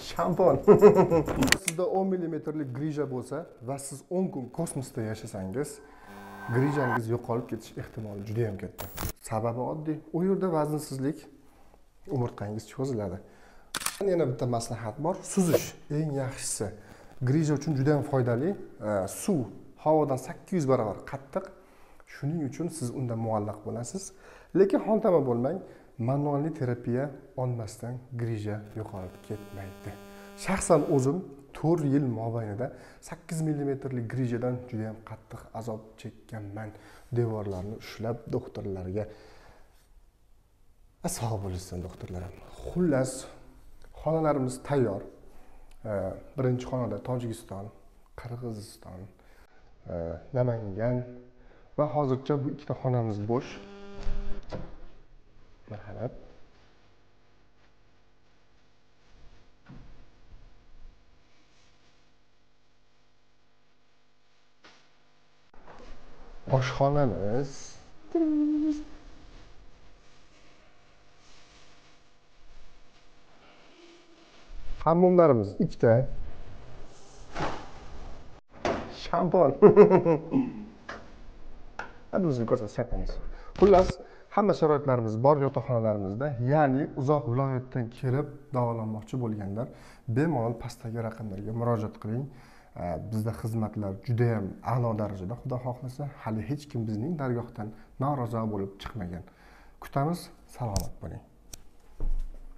Shampun. Sizda 10 millimetrlik grija bo'lsa va siz 10 kun kosmosda yashasangiz, grijangiz yo'qolib ketish ehtimoli juda ham katta. Sababi oddiy. U yerda vaznsizlik, umurtqangiz cho'ziladi. Yana bitta maslahat bor. Suzish eng yaxshisi. Grija uchun juda ham foydali. Suv havodan 800 barobar qattiq. Shuning uchun siz undan muallaq bo'lasiz. Lekin xontama bo'lmang. Manualli terapiya olmasdan grija yo'qolib ketmaydi. Shaxsan o'zim 4 yil mobaynida 8 millimetrlik grijadan juda ham qattiq azob chekkanman. Devorlarni ushlab doktorlarga sog' bo'lsin doktorlar ham. Xullas, xonalarimiz tayyor. Birinchi xonada Tojikiston, Qirg'iziston, Namangan va hozircha bu ikkita xonamiz bo'sh. Marhamat. Oshxonamiz. Hammomlarimiz ikkita. Shampun. O'zini ko'rsatamiz. Xullas, hamma sharoitlarimiz bor yotoqxonalarimizda, ya'ni uzoq viloyatdan kelib davolanmoqchi bo'lganlar bemalol pastdagi raqamlarga murojaat qiling. Bizda xizmatlar juda ham a'lo darajada, Xudo xohlasa, hali hech kim bizning dargohdan norozi bo'lib chiqmagan. Kutamiz, salomat bo'ling.